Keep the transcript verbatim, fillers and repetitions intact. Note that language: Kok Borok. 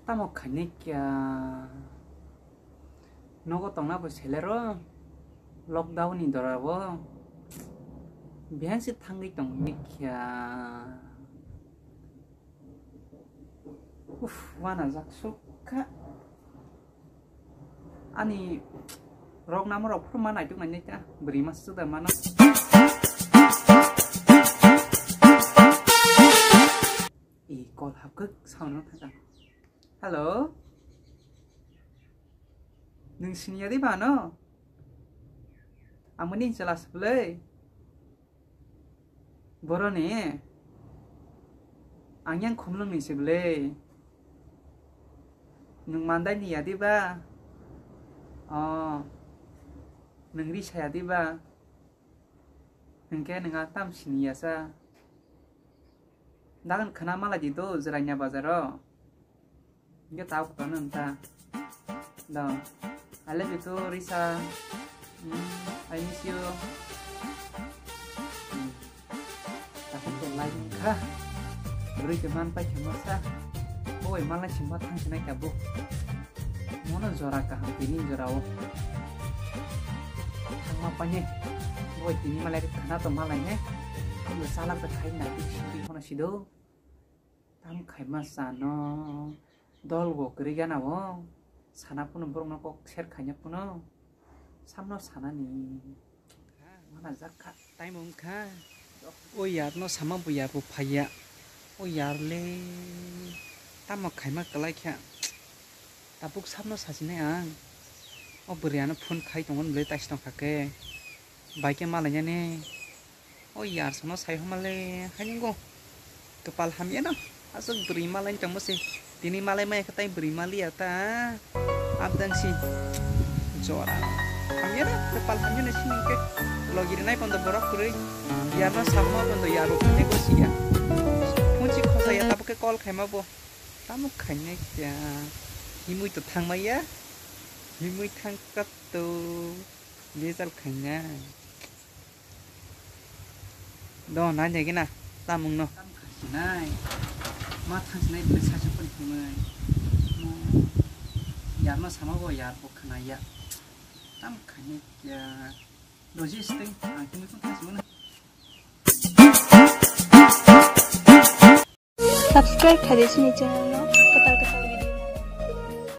Tamo khainai kya? Nogo tongna bo selero lockdown ni dora bo. Bihang se thangwi tongni kya? Uf, wana jak sukha. Ani rok namo rok phuru ma naituk nai nai ta. Bwrwi ma suda mano. I call hapkuk sound no thaka. Hello. Nwng siniya di ba no? Amoni jelas bwlai. Boroni, ang yang khumlung ni se bwlai. Nwng mandai ni ya di ba? Oh, nwng ri saya di ba? Hwnkhe nwng ang tam sini ya sa. Dagan khana malai di do Jranya bazaro. Hingke tao kotorno wngkha. Dong. I love you too, Risa. Mm, I miss you. Mm. Takhu to lai wngkha. Bwrwi khe man pai khe masa. Oi, malai sima thang sinai kha bo. Mono jora kaham tini jora o. Thangma pai ne. Oi, tini malai khana to malai ne. Ang salak ta khai na sidi kono sido. Tam khaima sano dol bo kwrwi gana o. Sana phano borokno kok share khaina phano samno sanani. Mana jak kha, time wngkha. O yar no sama bo yar bo phaiya. O yar le tamo khaima kwlai kha. Tabuk samno sasinai ang. O bwrwi ano phone khai tongo bwlai taisi tongkha khe. Bai khe malainani. O yar sono sai homa le haingo. Kwpal hamya no. Aswk bwrwi malai tongmo se. Tini malai maya khe tai bwrwi maliya ta. Abdang si. Jora. Hamya no. Kwpal hamya no sini khe. Logi rinai pondo borok kwrwi. Yar no samma pondo yar bo khainai bo siya. Phone si khosaya tabuk khe call khaima bo. Tamo khainai kya. Himui to thangmaya. Himui thang kato. Bezal khaina. Do nai de gina tamung no. Tam khasinai. Ma thangsinai bini sasu pun thumai. Yar no sama bo yar bo khana ya. Tam khainai kya. Doji sting ang kini pun thangsi mana. Subscribe khaidi sini channel.